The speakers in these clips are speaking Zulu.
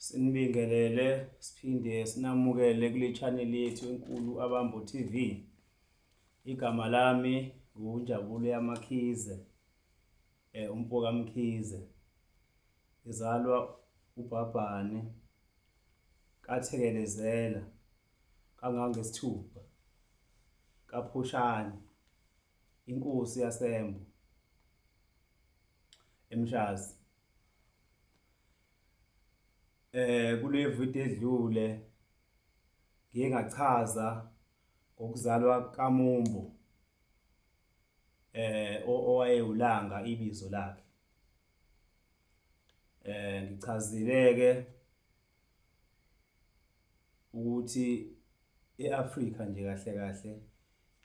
Sinibingelele siphinde sinamukele kule channel yethu enkulu Abambo TV. Igama lami nguNjabulo yaMakhize, umfo kaMkhize. Ngizalwa uBhabhane kaThekelezela kangangesithupha kaPhushane inkosi yaseMbo eMshazi. Kule video edlule ngiye ngachaza ngokuzalwa kaMumbo owayewuLanga ibizo lakhe. Ngichazile ke ukuthi e-Afrika nje kahle kahle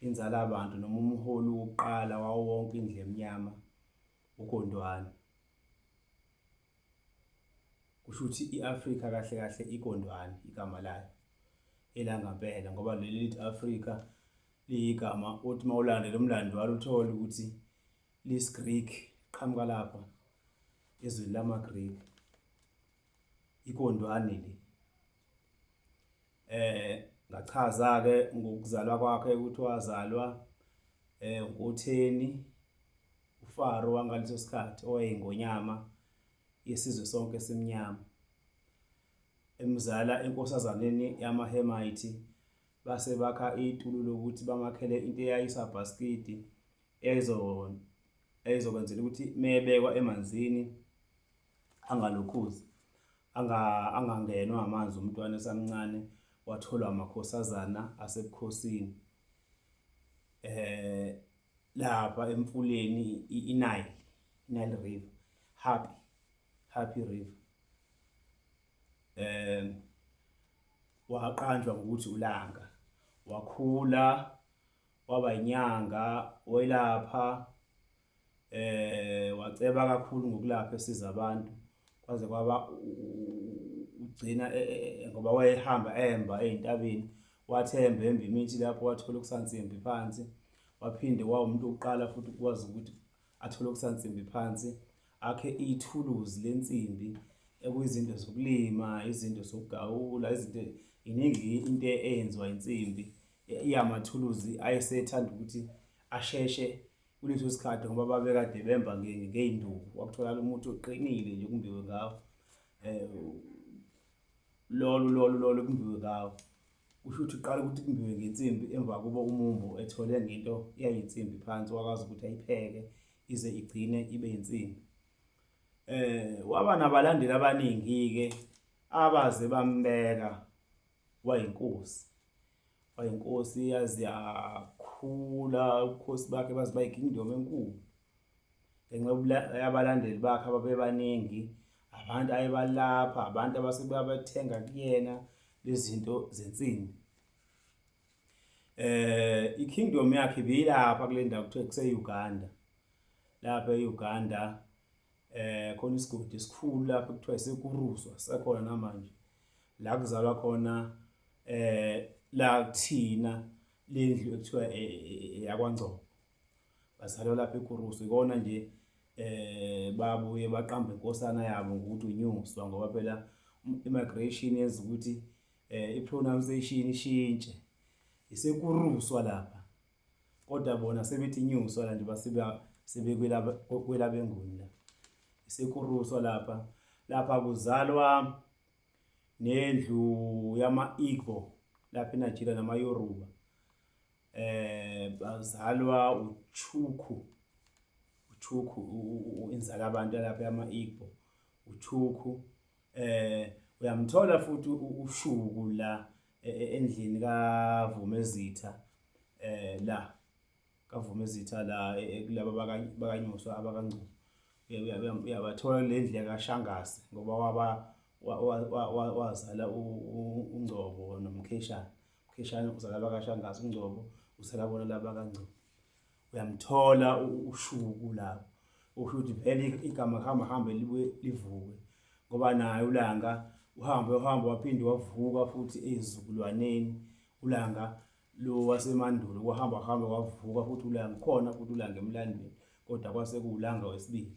inzala abantu noma umholi wokuqala wawo wonke indlu emnyama uGondwana. Kusho ukuthi i-Afrika kahle kahle iGondwana igama layo elangampela ngoba leli lithi Afrika liyigama othi uma ulandela umlando walo uthole ukuthi lisiGreek qhamuka lapha ezweni lamaGreek iGondwane le. Ngachaza ke ngokuzalwa kwakhe ukuthi wazalwa uNkotheni uFaro wangaleso sikhathi owayeyingonyama yesizwe sonke esimnyama emzala enkosazaneni yamaHemite base bakha itulo lokuthi bamakhele into eyayisabhasikidi eyayizokwenzela ukuthi mebekwa emanzini angalokhuzi angangenwa amanzi umntwana esamncane watholwa amakhosazana asebukhosini lapha emfuleni iNile, iNile River, Happy, Happy River. Waqanjwa ngokuthi uLanga, wakhula waba inyanga, welapha waceba kakhulu ngokulapha esiza abantu kwaze kwaba ugcina e, e, e, ngoba wayehamba emba ezintabeni wathemba emba imithi lapho wathola okusansimbi phansi waphinde wawumuntu wokuqala futhi ukwazi ukuthi athole okusansimbi phansi akhe ithuluzi lensimbi ekuyizinto zokulima izinto zokugawula izinto iningi into eyenziwa insimbi iyamathuluzi ayesethanda ukuthi asheshe kuleso sikhathi ngoba babekade bemba ngey'nduku kwakutholakala umuthi oqinile nje kumbiwe ngawo um lolu lolu lolu kumbiwe ngawo kusho ukuthi uqala ukuthi kumbiwe ngensimbi emva kuba umumbu ethole ngento eyayinsimbi phansi wakwazi ukuthi ayipheke ize igcine ibe insimbi waba nabalandeli abaningi-ke abaze bambeka wayinkosi wayinkosi yaze yakhula ubukhosi bakhe baze bayikingdom enkulu ngenxa yabalandeli bakhe ababebaningi abantu ayebalapha abantu abasebabethenga kuyena lezinto zensimbi ikingdom yakhe ibiyilapha kule ndawo kuthiwa kuse-Uganda lapha e-Uganda khona isigodi esikhulu lapho kuthiwa isekuruswa sekhona namanje la kuzalwa khona la kuthina lendlu ekuthiwa eyakwaNgcobo bazalwa lapha eKurusu ikona nje babuye baqamba inkosana yabo ngokuthi uNyuswa ngoba phela immigration yenza ukuthi i-pronunciation ishintshe isekuruswa lapha kodwa bona sebethi nyuswa la nje basebe sebekwelabenguni la isekuruswa lapha lapha kuzalwa nendlu yama-Igbo lapha eNigeria namaYoruba bazalwa uChukwu uChukwu inzala abantu lapha yama-Igbo uChukwu uyamthola futhi uShuku la e, e, endlini kaVumezitha la kaVumezitha la e, kulaba bakanyuswa abakaNgcobo uyabathola le ndlu yakaShangase ngoba waba wazala uNgcobo noMkheshane uMkheshane uzala abakaShangase uNgcobo uzala bona laba kaNgcobo uyamthola uShuku lapho usho ukuthi vele igama kuhamba hambe libuye livuke ngoba naye uLanga uhambe uhambe waphinde wavuka futhi ezizukulwaneni uLanga lo wasemandulo kwahamba hamba kwavuka futhi uLanga khona futhi uLanga emlandweni kodwa kwase kuwuLanga wesibili.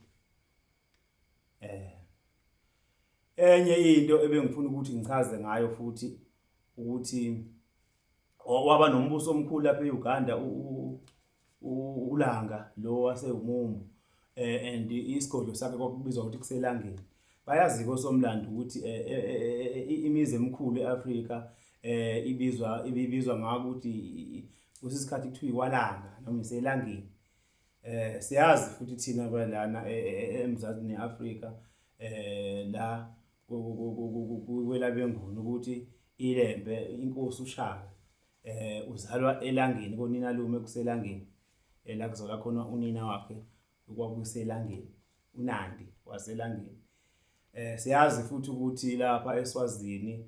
Enye into ebengifuna ukuthi ngichaze ngayo futhi ukuthi waba nombuso omkhulu lapha e-Uganda uLanga lo wasewumumbu and isigodlo sakhe kwakubizwa ukuthi kuselangeni. Bayazi-ke osomlando ukuthi imizi emikhulu e-Afrika ibizwa ibibizwa ngako ukuthi kwesinye isikhathi kuthiwa ikwalanga noma iselangeni. Siyazi futhi thina kwalana eMzansi ne-Afrika la kwelabenguni ukuthi iLembe inkosi uShaka uzalwa elangeni koninalume kuselangeni la kuzalwa khona unina wakhe kwakuselangeni uNandi waselangeni. Siyazi futhi ukuthi lapha eSwazini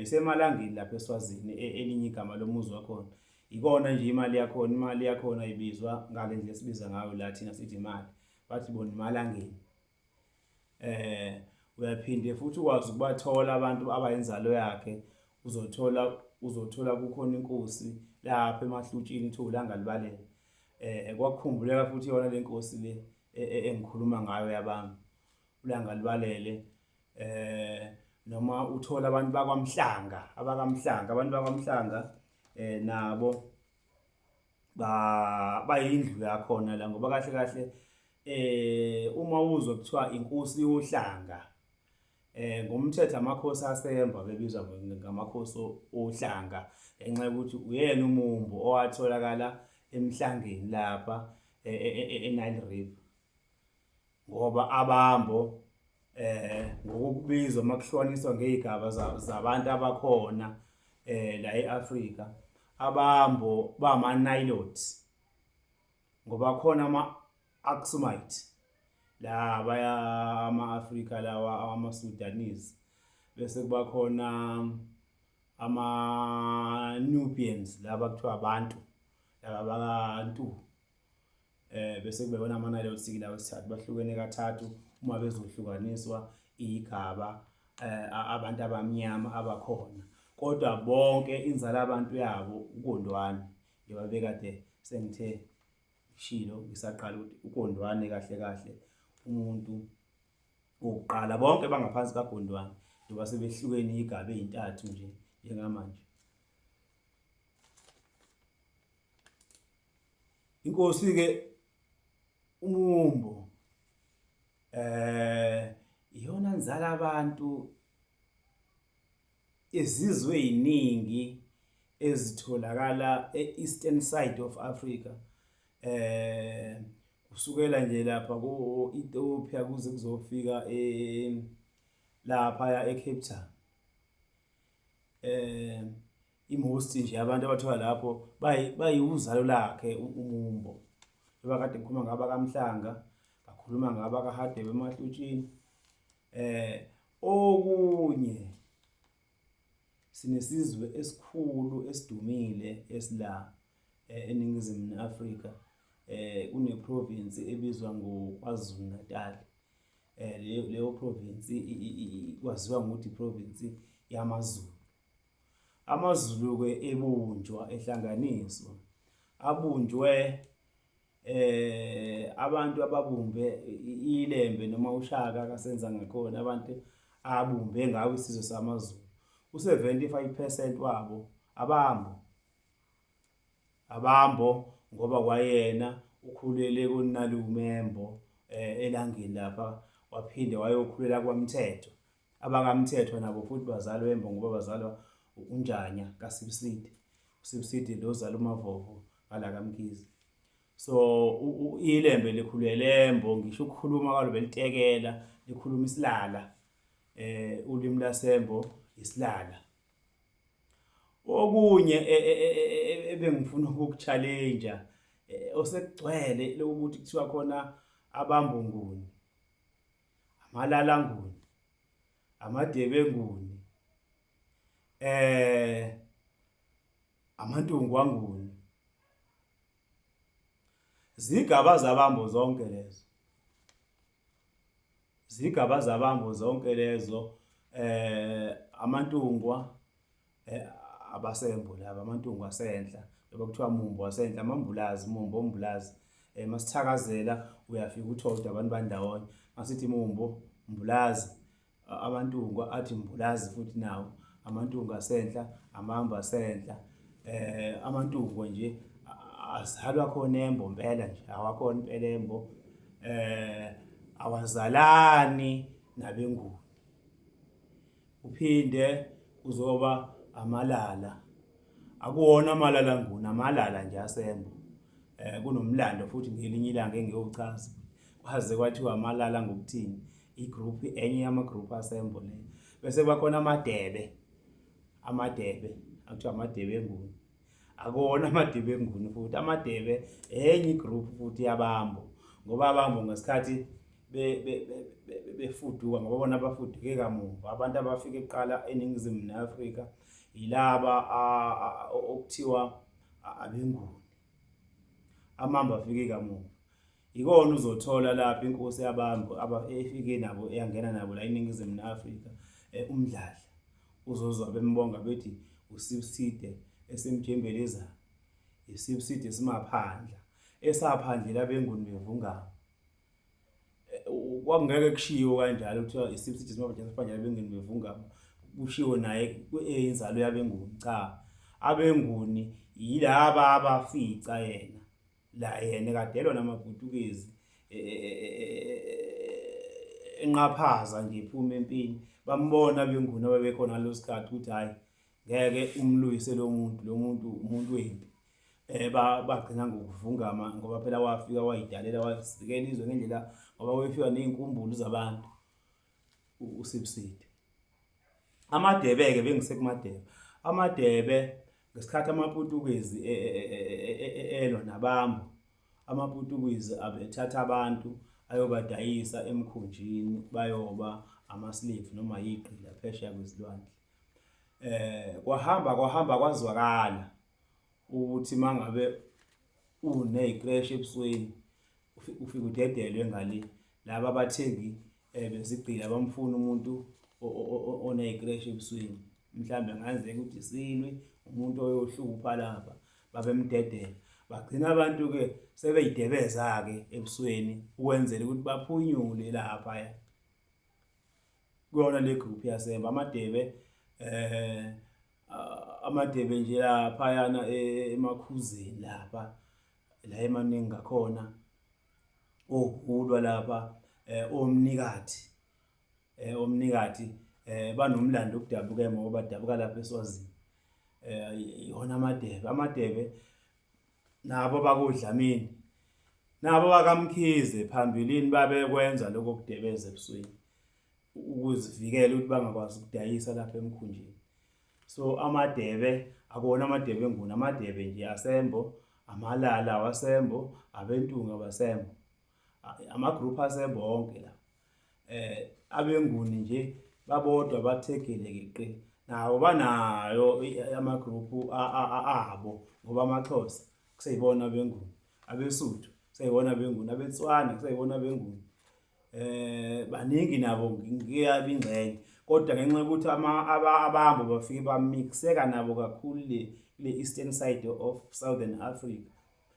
isemalangeni lapha eSwazini elinye igama lomuzi wakhona. Ikona nje imali yakhona, imali yakhona ibizwa ngale ndlela esibiza ngayo la thina sithi imali. Bathi bona imalangeni. Uyaphinde futhi ukwazi ukubathola abantu abayinzalo yakhe uzothola uzothola kukhona inkosi lapha emahlutshini kuthiwa uLangalibalele. Kwakukhumbuleka futhi yona le nkosi le engikhuluma ngayo yabami uLangalibalele noma uthola abantu bakwaMhlanga abakaMhlanga abantu bakwaMhlanga nabo bayindlu yakhona la ngoba kahle kahle uma uzwa kuthiwa inkosi yohlanga ngomthetho amakhosi asemba bebizwa ngamakhosi ohlanga ngenxa yokuthi uyena umumbu owatholakala emhlangeni lapha eNile River ngoba abambo ngokubizwa makuhlukaniswa ngezigaba zabantu abakhona la eAfrika abambo bama Nilotes ngoba khona ama Aksumite la baya ama-Afrika lawa ama-Sudanese bese kuba khona ama-Nubians laba kuthiwa abantu laba bakantu bese kube bona ama-Nilotic lawa esithathu bahlukene kathathu uma bezohlukaniswa igaba abantu abamnyama abakhona kodwa bonke inzala abantu yabo uGondwane njengoba bekade sengithe ngishilo ngisaqala ukuthi uGondwane kahle kahle umuntu wokuqala bonke bangaphansi kaGondwane njengoba sebehlukene igaba ezintathu nje njengamanje. Inkosi ke uMumbo iyona nzala abantu izizwe eziningi ezitholakala e-Eastern side of Africa kusukela nje lapha ko-Ethiopia kuze kuzofika lapha e-Cape Town. I-most nje abantu abathola lapho bayiwuzalo lakhe uMumbo. Njengoba kade ngikhuluma ngabakaMhlanga, ngakhuluma ngabakaHadebe emaHlutshini. Okunye sinesizwe esikhulu esidumile esila eNingizimu ne-Afrika kune-province ebizwa ngoKwaZulu Natal. Leyo province kwaziwa ngokuthi i-province yamaZulu. AmaZulu-ke ebunjwa ehlanganiswa abunjwe abantu ababumbe iLembe noma uShaka kasenza ngakhona abantu abumbe ngawo isizwe samaZulu u-75% wabo abambo abambo ngoba kwayena ukhulele konalume embo elangeni lapha waphinde wayokhulela kwaMthetho AbakaMthethwa nabo futhi bazalwa eMbo ngoba bazalwa uNjanya kaSibiside. USibiside lo ozala uMavovo ngala kaMkhize. So iLembe likhulele eMbo ngisho ukukhuluma kwalo belitekela likhuluma isilala. Ulimi laseMbo isilala. Okunye ebengifuna ukuku-challenge osekugcwele lokuthi kuthiwa khona abambunguni amalalanguni amadebenguni amantungwanguni zigaba zabambo zonke lezo zigaba zabambo zonke lezo amantungwa abasembo laba amantungu asenhla njengoba kuthiwa mumbu wasenhla amambulazi mumbu ombulazi masithakazela uyafika uthole ukuthi abantu bandawonye masithi mumbu mbulazi. Amantungwa athi mbulazi futhi nawo amantungu asenhla amamba asenhla amantungu nje azalwa khona embo impela nje awakhona impela embo awazalani nabenguni uphinde uzoba amalala akuwona amalala nguni amalala nje asembo kunomlando futhi ngelinye ilanga engiyowuchaza kwaze kwathiwa amalala ngokuthini igroup enye yama-group asembo leyo bese kuba khona amadebe amadebe akuthiwa amadebe enguni akuwona amadebe enguni futhi amadebe enye igroup futhi yabambo ngoba abambo ngesikhathi befuduka ngoba bona bafuduke kamuva abantu abafike kuqala eNingizimu neAfrika yilaba okuthiwa abenguni amamba afike kamuva Ikona uzothola lapho inkosi yabantu efike nabo eyangena nabo la eNingizimu neAfrika eh, uMdladla uzozwa bembonga bethi usibside esimjembeleza isibside esimaphandla esaphandlela abenguni bevungama eh, kwakungeke kushiwo kanjalo kuthiwa isibside esimaphandla esaphandlela abenguni bevungama kushiwo naye eyinzalo yabenguni cha abenguni yilaba abafica yena la yena ekadelwa namaPutukezi e, e, e, enqaphaza nje ephuma empini bambona benguni ababekhona ngaleso sikhathi ukuthi hhayi ngeke umlwise lo muntu lo muntu umuntu wempi um bagcina ngokuvungama ngoba phela wafika wayidalela wazivikela izwe ngendlela ngoba wefika ney'nkumbulo zabantu usibsidi amadebe-ke bengisekumadebe amadebe Ngesikhathi amaPutukezi e, e, e, elwa nabambo, amaPutukezi abethatha abantu ayobadayisa emkhunjini bayoba ama-slave noma yigqila phesheya kwezilwandle. Kwahamba kwahamba kwazwakala ukuthi mangabe uney'kreshi ebusweni ufike udedelwe ngale laba abathengi eh bezigqila bamfuna umuntu oney'kreshi ebusweni mhlawumbe angenzeka ukuthi silwe umuntu oyohlupha lapha babemdedela bagcina abantu-ke sebeyidebeza-ke ebusweni ukwenzela ukuthi baphunyule laphaya kuyona le group yasemba amadebe eh amadebe nje laphayana e, emakhuzeni lapha la emaningi ngakhona okulwa lapha eh, omnikathi eh, omnikathi eh, banomlando okudabuka ngoba badabuka lapha eSwazini eh, iwona amadebe amadebe nabo bakuDlamini nabo bakaMkhize phambilini babekwenza lokho kudebeza ebusweni ukuzivikela ukuthi bangakwazi ukudayisa lapha emkhunjini so amadebe akuwona amadebe enguni amadebe nje asembo amalala awasembo abentunga abasembo ama-group asembo wonke la eh abenguni nje babodwa bathegele geqe nawo banayo ama-group abo ngoba amaxhosa kuseyibona abenguni abesuthu kuseyibona abenguni abetswana kuseyibona abenguni eh baningi nabo ngiyabi ingxenye kodwa ngenxa yokuthi abambo bafike bamixeka nabo kakhulu le le eastern side of southern Africa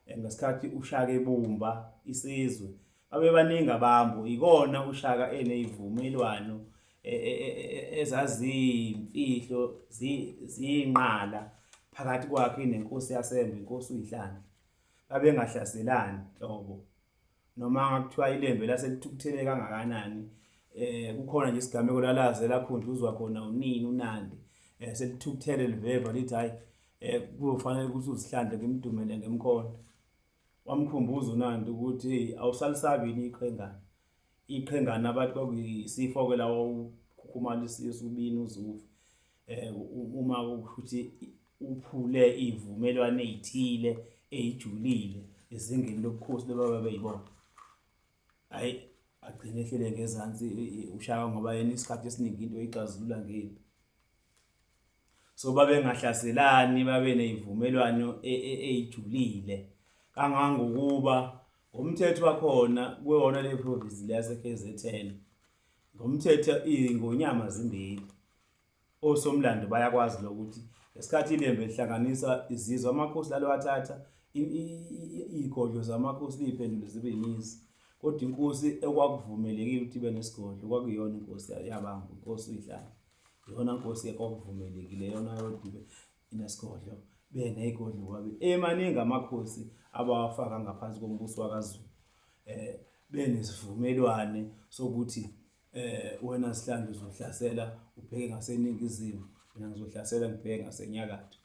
eh, ngesikhathi uShaka ebumba isizwe babebaningi abambo ikona uShaka enezivumelwano e, e, e, ezaziyimfihlo ziyinqala phakathi kwakhe nenkosi yasembo inkosi uYihlandla babengahlaselani nhlobo noma ngakuthiwa ilembe laselithukuthele kangakanani eh kukhona nje isigameko lalaze lakhunjuzwa khona unini unandi eh selithukuthele liveva lithi hayi eh kuyofanele ukuthi uzihlandle ngimdumele ngemkhonto wamkhumbuza unandi ukuthi awusalisabi yini iqhengana iqhengana abathi kwakuyisifo ke lawo ukhukhumala isisu ubini uzufe eh uma ukuthi uphule ivumelwano ezithile ezijulile ezingeni lobukhosi lobaba beyibona hayi agcine ehlele ngezansi ushaka ngoba yena isikhathi esiningi into oyixazulula ngempi so babengahlaselani babe nezivumelwano eyijulile kangangokuba ngomthetho wakhona kuwona le province le yase-KZN ngomthetho iy'ngonyama zimbili osomlando bayakwazi lokuthi ngesikhathi ilembe lihlanganisa izizwe amakhosi lalo athatha iy'godlo zamakhosi liy'phendule zibe imizi Kodwa inkosi ekwakuvumelekile ukuthi ibe nesigodlo kwakuyiyona inkosi yabamba inkosi uYidlana. Iyona nkosi ekwakuvumelekile yona yodwa ibe inesigodlo beneyigodlo kwabe emaningi amakhosi abawafaka ngaphansi kombuso wakaZulu eh benesivumelwane sokuthi eh wena sihlandu uzohlasela ubheke ngaseningizimu mina ngizohlasela ngibheke ngasenyakatho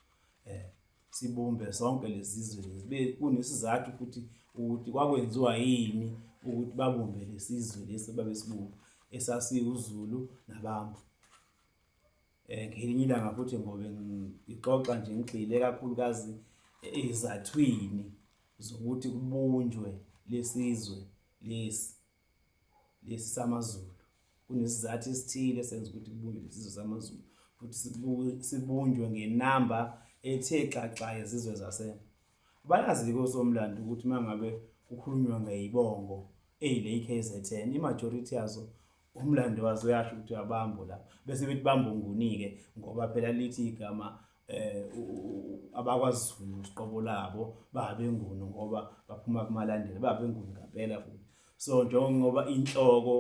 eh sibumbe sonke lezizwe lezi kunesizathu futhi ukuthi kwakwenziwa yini ukuthi babumbe lesizwe lesi babesibumba esasiwuZulu nabambo eh ngelinye ilanga futhi ngobe ngixoxa nje ngigxile kakhulukazi ezathwini zokuthi kubunjwe lesizwe lesi lesi samaZulu kunesizathu esithile esenza ukuthi kubunjwe lesizwe samaZulu futhi sibunjwe ngenamba ethe xaxa yezizwe zasembo bayazi-ke osomlando ukuthi uma ngabe kukhulunywa ngeyibongo eyile i-KZN i-majority yazo umlando wazo uyasho ukuthi uyabambo la bese bethi bambo nguni-ke ngoba phela lithi igama eh abakwaZulu uqobo labo babenguni ngoba baphuma kumalandela babenguni ngempela futhi so njengoba inhloko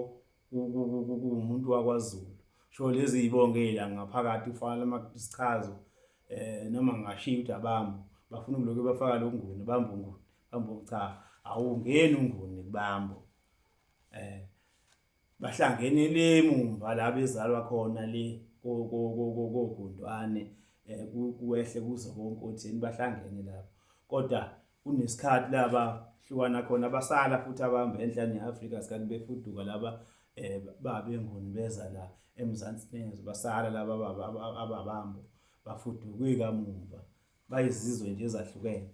kuwumuntu wakwaZulu sho lezi zibongo ezila ngaphakathi ufana lama sichazo eh noma ngashiya ukuthi abambo bafuna ukulokhu bafaka lokunguni bambo nguni bambo cha awungeni unguni kubambo eh bahlangene le mumva la bezalwa khona le kogundwane eh, kuwehle kuze konkotheni bahlangene lapho kodwa kunesikhathi laba hlukana khona basala futhi abahamba enhla ne-Afrika sikhathi befuduka laba eh babenguni beza la eMzansi nezwe basala laba ababambo bafuduke kamumva bayizizwe nje ezahlukene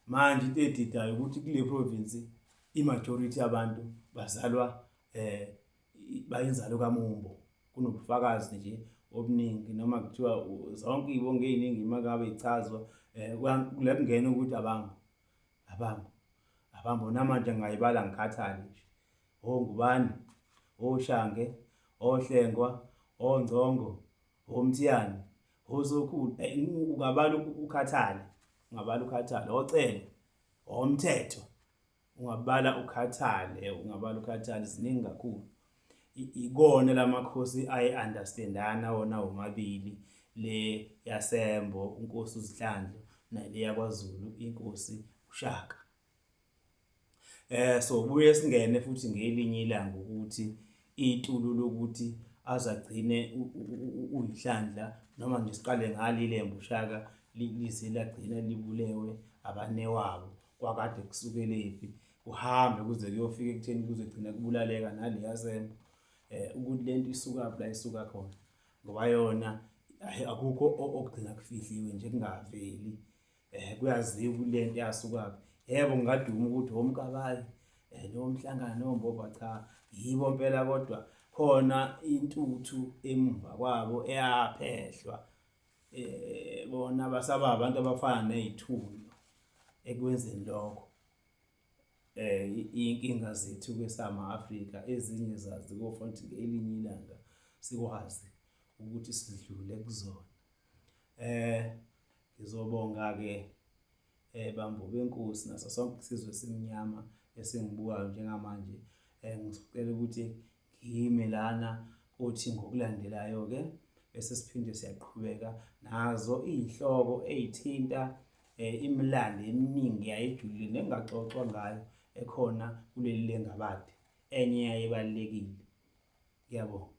Manje into edidayo ukuthi kule province i-majority yabantu bazalwa eh bayinzalo kaMumbo. Kunobufakazi nje obuningi noma kuthiwa zonke iy'bongo ey'ningi uma ngabe yichazwa um kule kungena ukuthi abambo abambo abambo namanje ngingayibala ngikhathale nje ongubani oshange ohlengwa ongcongo omthiyane Osokhulu eh, ungabala ukhathale, ungabala ukhathale, ocele, omthetho, ungabala ukhathale, ungabala ukhathale, ziningi kakhulu. Ikona lamakhosi aye understandana wona womabili le yasembo unkosi uZihlandlo nale yakwaZulu inkosi uShaka. Eh so buye singene futhi ngelinye ilanga ukuthi itulo lokuthi azagcine uyihlandla noma nje siqale ngalo ilembu uShaka lize lagcina libulewe abanewabo kwakade kusukelephi kuhambe kuze kuyofika ekutheni kuzogcina kubulaleka naleya sembo eh ukuthi lento isukaphi la isuka khona ngoba yona akukho okugcina kufihliwe nje kungaveli eh kuyaziwa ukuthi lento yasukaphi yebo ngingaduma ukuthi omkabayi eh nomhlangano nomboba cha yibo mpela kodwa khona intuthu emumva kwabo eyaphehlwa eh bona basaba abantu abafana nezithunywa ekwenzeni lokho eh inkinga zethu kwesama Afrika ezinye zazi kofanele ukuthi ngelinye ilanga sikwazi ukuthi sidlule kuzona Eh ngizobonga ke eh bambo benkosi naso sonke isizwe esimnyama esingibukayo njengamanje eh ngizocela ukuthi ngime lana kuthi ngokulandelayo ke bese siphinde siyaqhubeka nazo izihloko ezithinta eh, imilando eminingi yayijulile nengaxoxwa ngayo ekhona kuleli lengabade enye yayibalekile ngiyabonga.